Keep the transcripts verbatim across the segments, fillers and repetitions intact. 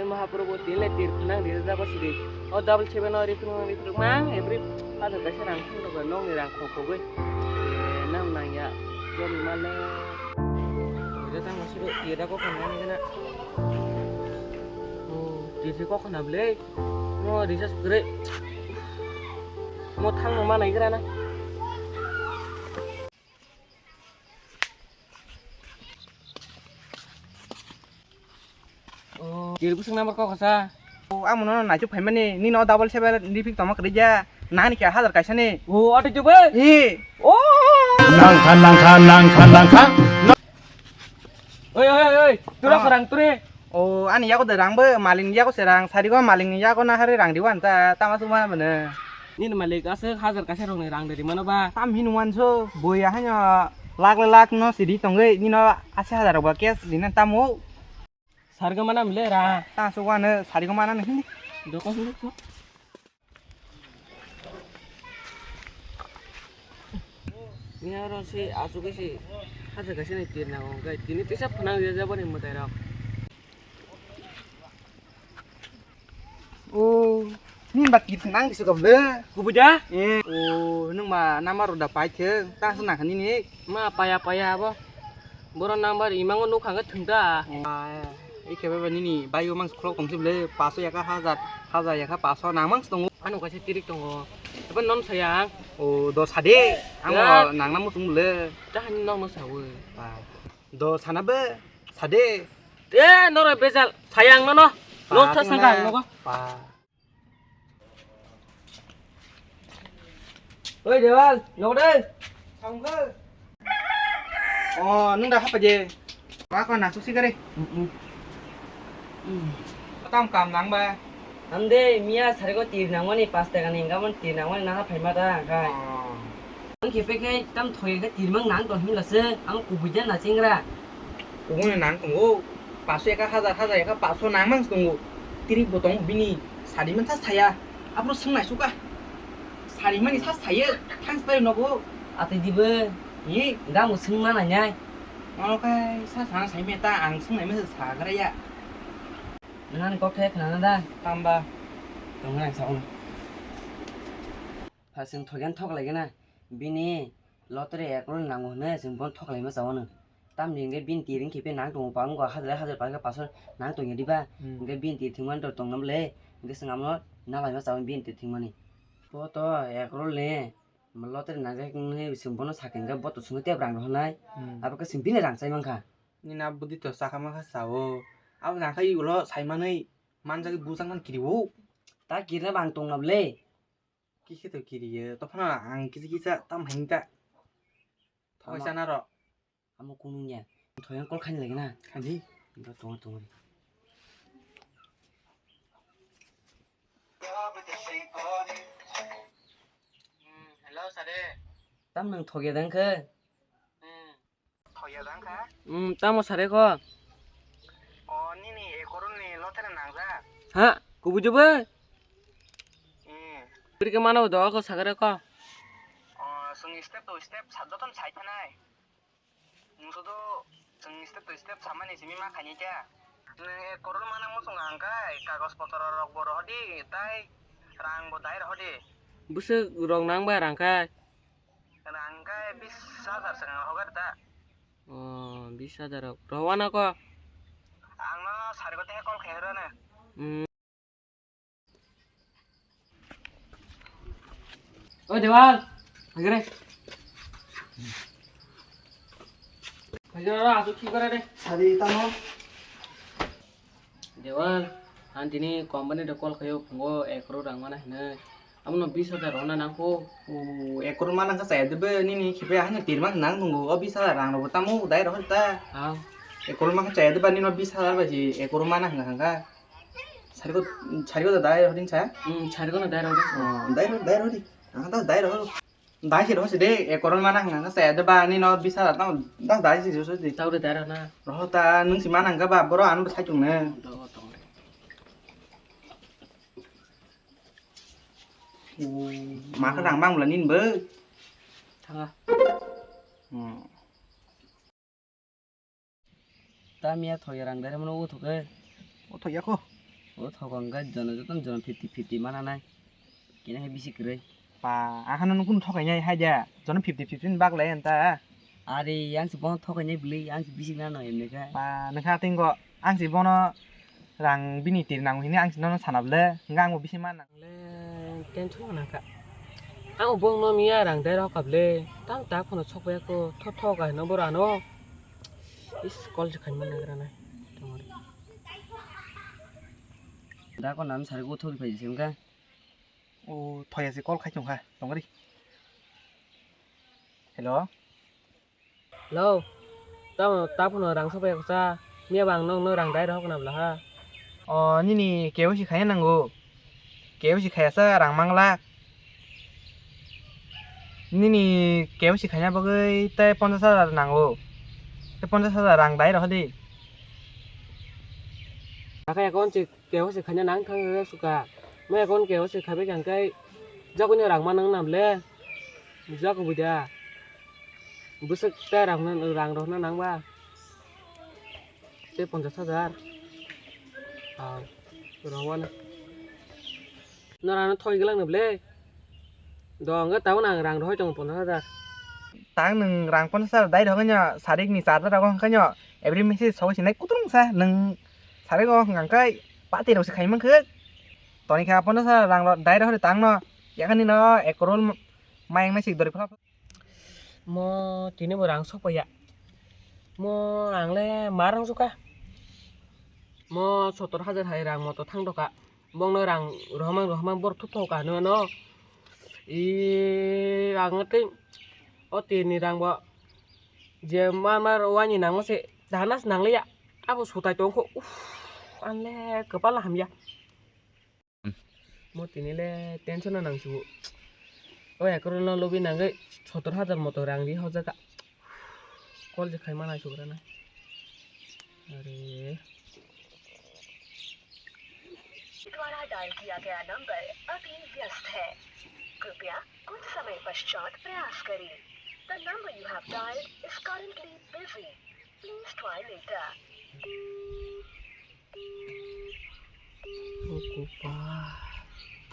Mahaprabhu tile tir khwnang ri rwjak sidi. O double seven o ri khwnang ri khwnang mang every father kaisa rang khwnang rwkha nokni rang khok khogwi. Eh, nam nang ya. Joni male. Ri tang masuk tir da kok khwnang ni na. Oh, tir kok khwnang ble. Mo recharge kwrwi. Mo thang no manai gra na. Oh, tir bwswk number kok sa. Oh, amo no naichu phaimani, nini o double seven ni pik tongma kwrwi ya. Nani khe hazar kaisa ni. Oh, ati chubai. Hi. Oh. Nangkha, nangkha, nangkha, nangkha. Oi, oi, oi, oi. Tura Ah. Khorang ture. Oh, ani yago de rang bo, malin yago se rang, sari go malin yago na hari rang diwan ta, tama suma mane. Nini malik aswk hazar kaisa rokni rang de rimano ba? Tam hin wanso, boi ahanyo lakh le lakh no siri tongwi, nino asi hazar rok ba cash rina tamo. Sarga mana mile ra. Ta so wano sari go mana ni hindi. Doko hindi so. Ni aro si aswk si hazar kaisa ni tir nango, hwnkhe tini tisa phwnang ya jaboni mwtai rok. Oh, nini ba tir nang bisu kabla. Kubui da? Eh. Oh, nung ma number da pai theng, ta se nang nini. Ma paya paya abo. Boro number imango nukha hwnkhe thwng da. Ah, i khe ba nini bayo mang khulok tong sibole, paso yaka hazar, hazar yaka paso nang mang tongo. Ano kaisa tirik tongo. Abo non sayang. Oh, do sade. Ang Ya. Nang namo tung le. Ta hani non no sawo. Ah, do sana be sade. Eh, noro bejal sayang nono. Nosta sangka nogo. Pa. Oi, Dewal, nogo de. Sangka. Oh, nung da hapa je. Wa ko na susi kare. Tam kam nang ba. Amde miya sarego tir nangmani pas taka ni gamon tir nangmani naha phaima ta angkai. Oh. Ang khe pekhe tam thoye khe tirmang nang tong himla se, ang kubui jan na chengra. Kubui nang tongo, paso eka hajar, hajar eka paso nang mang tongo. Tirik bo tongo bini, sari man sa saya. Abro sung nai suka. Sari mani sa saya, thang spai nogo. Ate dibe. Ye. Gamo sung mana nyai. Mano kai sa sana sai meta, ang sung nai mesa sa gara ya. Nang kok thai khna da. Tamba. Tong nang sa ono. Pha chwng thokyan thok lai gana. Bini lottery ek crore nango hwnwi chwng bono thok laima chao no. Tamni hwnkhe bini tir wngkhe nang tongo, pa wngkha hajar hajar pa wngkha paso nang tongya diba? Hmm. Hwnkhe bini tir thwngmani to tongna bwle, hwnkhe chwng amo na laima chao bini tir thwngmani. Bo to ek crore ni lottery nangjak wngwi chwng bono sakhe hwnkhe bo to chwngno tei rang rohornai. Hmm. Abo khe chwng bini rang chai mankha. Nini abo bwdwi to chakha mankha chao. Abo nangkha ulo saimanwi manjagwi bujaknani kiriwo. Ta kirina bang tongna bwle. Kisa to kiriya, to phano ang kisa kisa tam hain ta. Thok Ama- sana ro. Amo kunu nya. Thoyang call khaini lagi na. Khaini. Tongo, tongo. Hmm, hello, sare. Tam nang thokya dang khe? Hmm. Thoya jang kha? Hmm, tamo sare ko? O, nini ekoroni lottery nangjak. Ha, kubui jobo? Hmm. Bwrwi khe mano do ko sagare ko. O, chwng step to step sa-, jotono sai thanai. Nwng sudu chwng step to step samani simi ma khaini khe. Nwng ekoroni mana muchung hangkai, kagoj potro rok bo rohodi, tai rang bo dai rohodi. Bwswk rok nang bai rang khai? Rang khe bis hajar se rang hogar ta. Oh, bis hajar rok. Rohwana ko? Ang no sari ko te call khe rana. Hmm. Oi, Dewal. Agre. Agre, ora, asu ki kore re? Sari tamo. Dewal, ang tini company de call khayo, phungo ek crore rang mana hinwi. Abono bis hajar rona nangkho. O, ek crore mana kha chaya debe, nini khipe haino tirma nang tongo. O bis hajar rang robo tamo dai rohor ta. Ha. Ek crore mana kha chaya deba, nino bis hajar bai si ek crore mana hanga hanga. Sari ko, sari ko dai rohor din sa? Hmm, sari ko na dai rohor din. O, dai rohor, dai rohor di. Ang ta dai rohor. Dai se rohor se de, ek crore mana hwnka khe chaya de ba, nini no bis hajar tamo das dai se rohor se de. Tao de dai rohor na. Rohor ta, nwng se mana hwnka ba, boro ano bo sai tong ne. Tong, tong. O, ma khe rang bang bwla nini bo. Thanga. Hmm. Tamya thoya rang dare mano o thoke. O thoya ko. O thokong khe jono joto jono fifty fifty mana nai. Kene hai bisi kwrwi. Pa, ang hano nukung thokainai hai da. Jono fifty fifty ni bak lai anta. Ari, ang se bono thokainai bwlwi, ang se bisi nano emne khe. Pa, nokha tinggo, ang se bono rang bini tir nango hini ang se nono sana bwle. Hingke ang bo bisi mana. Le, tension nangkha. Ang bo no miya rang dai rok kable. Tam ta khono sok ya ko, tho tho ga no bora no. Is call se khan man nagra nai. Da ko nam sari ko thori phai sim ka. O thoya se call khai tong kha, tong ri. Hello. Hello. Tamo, taphano rang sopai kha sa. Miya bang nong no rang dai rok na bla ha. O, nini K Y C khaya nango. K Y C khaya sa rang mangla. Nini K Y C khaina bagwi tei ponchash hajar nango. Tei ponchash hajar rang dai rok di. Akhe account se K Y C khaina nang thang suka. Mo account K Y C khaibai kha khe jagoni rang ma nang nam le. Jago buida. Bwswk ta rang na, rang rok na nang ba. Tei ponchash hajar. Ah, rong wana. Norano thoi glang ni ble. Dong ga tabo nang rang roi tong ponchash hajar. Tang nang rang ponchash hajar dai rok nya sarik ni charger rok hwnkhe nyo every message so sinai kutung sa nang sarik o hwnkhe pati rok se khai mankhe. Toni kha ponchash hajar rang rok dai rok tang no yakhani no ek crore mayang nai sik dori phra. Mo tini bo rang sokpaiya. Mo ang le ma rang suka. Mo sotor hajar hai rang moto thang doka. Bongno rang rohormang rohormang bor thuk thok ka hwnwi mano. I ang tei o tini rang bo je mar mar wani nangma se dana se nangliya. Abo sutai tongkho. Uff, ang le kwpal hamya. Mo tini le tension no nang sugo. O ekro no lobi nangwi sotor hajar moto rang ri hojaka. Call je khai mana sugra na. Are. द्वारा डायल किया गया नंबर अभी व्यस्त है। कृपया कुछ समय पश्चात प्रयास करें। The number you have dialed is currently busy. Please try later. Okopa.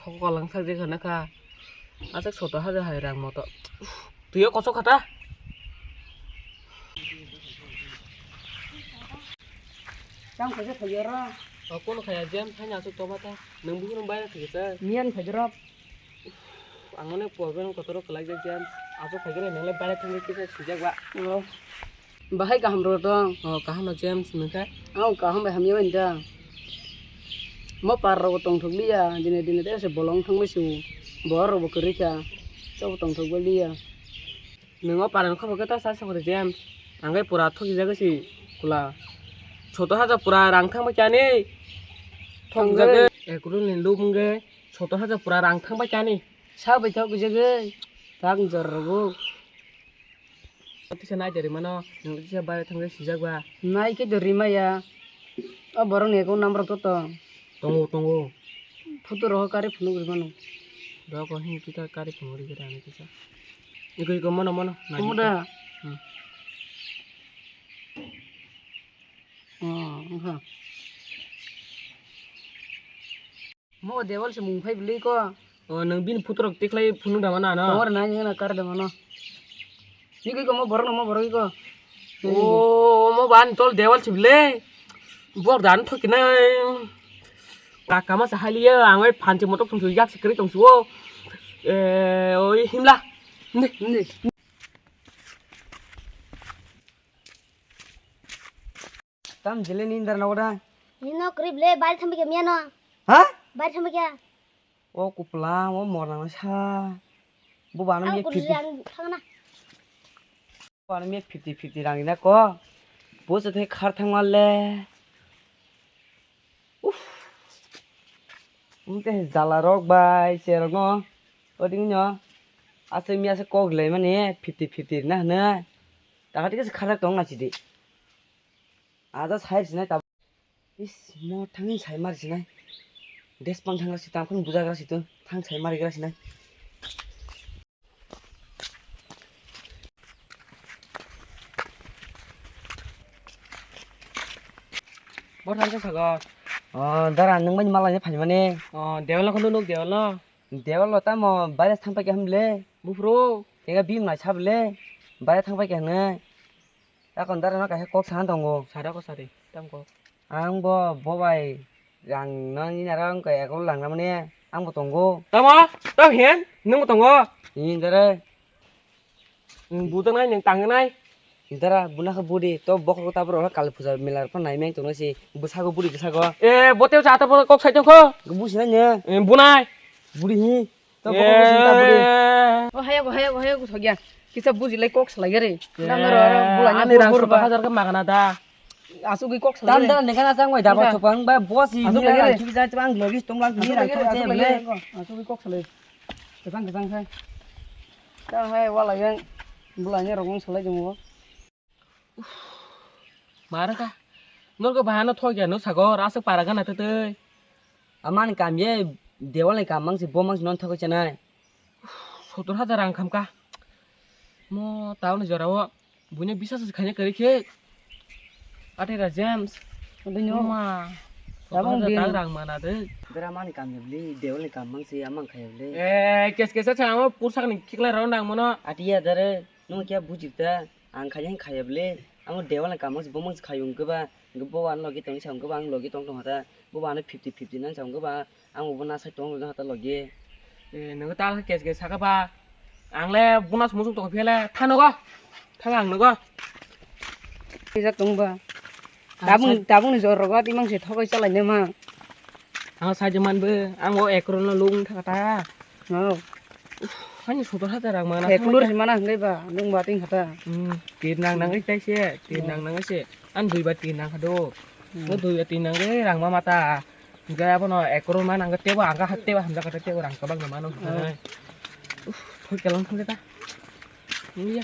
Thok kolang thak je khana kha. Aswk soto haja hai rang moto. Tuyo kosok khata. Tang khaja thayara. Okon khaya jam thanya aswk toma ta. Nang buhur bai thikisa. Miyan phajrop. Ang mane problem kotor kwlai jak James. Aswk phai khe nang le bare thangwi kisa sijak ba. Oh. Bahai kaham rw tong. Oh, kaham no James nang khe. Oh, kaham bai hamya bai da. Mo par rok tong thok liya, dine dine te se bolong thang bai su. Bor rok bo kwrwi kha. Chok tong thok bai liya. Nang o par ni khobor khe ta sa sokri James. Ang khe pura thoki jak si kula. Soto haja pura rang thang bai kani. Thok jak. Ek rul ni lub nge. Soto haja pura rang thang bai kani. Sa bai thok jagwi. Tak jor rogo. Tisa nai de rimano, nang tisa bai thang sijak ba. Nai khe de rimaya. O borok ni account number to to. Tongo, tongo. Photo roho kari phunuk rimano. Doko hin tisa kari phunuk ri gira ani tisa. Iko, iko, mono, mono. Nai Kumu iko. Da? Hmm. Oh, aha. Mo dewal se mung phai bwlwi ko. O, nwng bini photo rok tikhlai phunuk da mano ano? Tongo rwna nini na kar da mano. Nini ko mo borok no mo borok ko. O, mo ban tol dewal se bwlwi. Bor dan thokinai. Kaka ma sa haliya ang oi phanchi motok thum yak se kri tong suo. E, oi himla. Ni, ni. Tam jile ni indar na wada. Ni no krip le bari thambi ke miya no. Ha? Bari thambi ke. O kupla, o morna sa. Bo bana Ang miya kursi fifty. Ang thangna. Bana miya fifty fifty rang na ko. Bo se the khar thang mal le. Uff. Ungte jala rok bai cherok no. Oding no. Ase miya se kok le mani fifty fifty na hne. Takati ke se khar tong na chidi. Aja sai sinai tab. Is, mo thangin sai mar sinai. Des pang thang si tam khun buja gra si tu. Thang sai mar gra sinai. Bor thang sa sago. O, dara, nwng bai mala ni phaimani. O, dewal no khunu nuk dewal no. Dewal lo tamo baire thang pai khe hamle. Buphuru. Tega bim nai sable. Baire thang pai khe hwnwi. Akon dara no kaisa kok sana tongo. Sara ko sari, tam kok. Ang bo, bo bai, ang no nini aro ang kaya ko lang na mani, ang bo tongo. Tamo, tam hen, nwng bo tongo. Ni dara. Nwng budang nai, nwng tang nai. Dara, buna kha budi, to bokhok ta bro kali puja mela pa nai meng tong si, bwsago budi bwsago. E, bote cha ta kok sai tong kho. Busi nai ne. E, bunai. Budi hi. To bokhok sinta budi. Eh. O haya go, haya go, haya go thogya. Kisa buji lai kok salai gare. Eh, nang ro ro bula ani rang bor ba. Sottor hajar ke magana da. Asugwi kok salai. Tam da ne kana chang wai da ba. Chopang ba boss i. Asugwi ni rang lagare. Thik ja chang logi tom lang ni rang thik ja le. Asugwi kok salai. Kesang kesang sai. Ta hai wala yang bula ni rong salai jong. Mara ka. Norko bahano thokya no sagor aswk para gana twtwi. Amani kam ye dewal ni kam mangsi bo mangsi non thokoi chanai. Sottor hajar rang khamka. Mo tauni jorao buino bis hajar khaina kwrwi khe. Atera James. Bini o. Ma. Tabang sottor hajar din. Tak rang mana de. Bera mani kam ye bli dewal ni kam mangsi amang khaya bli. Eh, kes kesa chama pursak ni khikla rao nang mano. Atiya dare. Nwng khe bujik ta, ang khaina khe khaya bwle. Ang dewal ni kamo se bo mangsi khayo hwnkhe ba, hwnkhe bo ano logi tongwi sa hwnkhe ba ang logi tong tong hata. Bo bo ano fifty fifty nang sa hwnkhe ba, ang bo na sai tong tong hata logi. Eh, nwng ta khe kes kes saka ba. Ang le bo na sumung sung tong phiya le, tha nogo. Tha ang nogo. Kisa tong ba. Ang tabung, sai tabung ni jor rogo, timang se thogoi chalai ne ma. Ang saja man bo, ang o ekron no lung thaka ta. Oh. Ani sottor hajar rang mana. Eklur si mana hwngai ba, nung ba ting khata. Hmm, tin nang nang tai se, tin nang nang se. An dui ba tin nang khado. Hmm. No dui ba tin nang le rang ma mata. Ga abo no ekron ma nang tebo ang ga hat tebo hamja kata tebo rang kabang na mano. Oh. Uf, thoi kelang thang ta. Iya.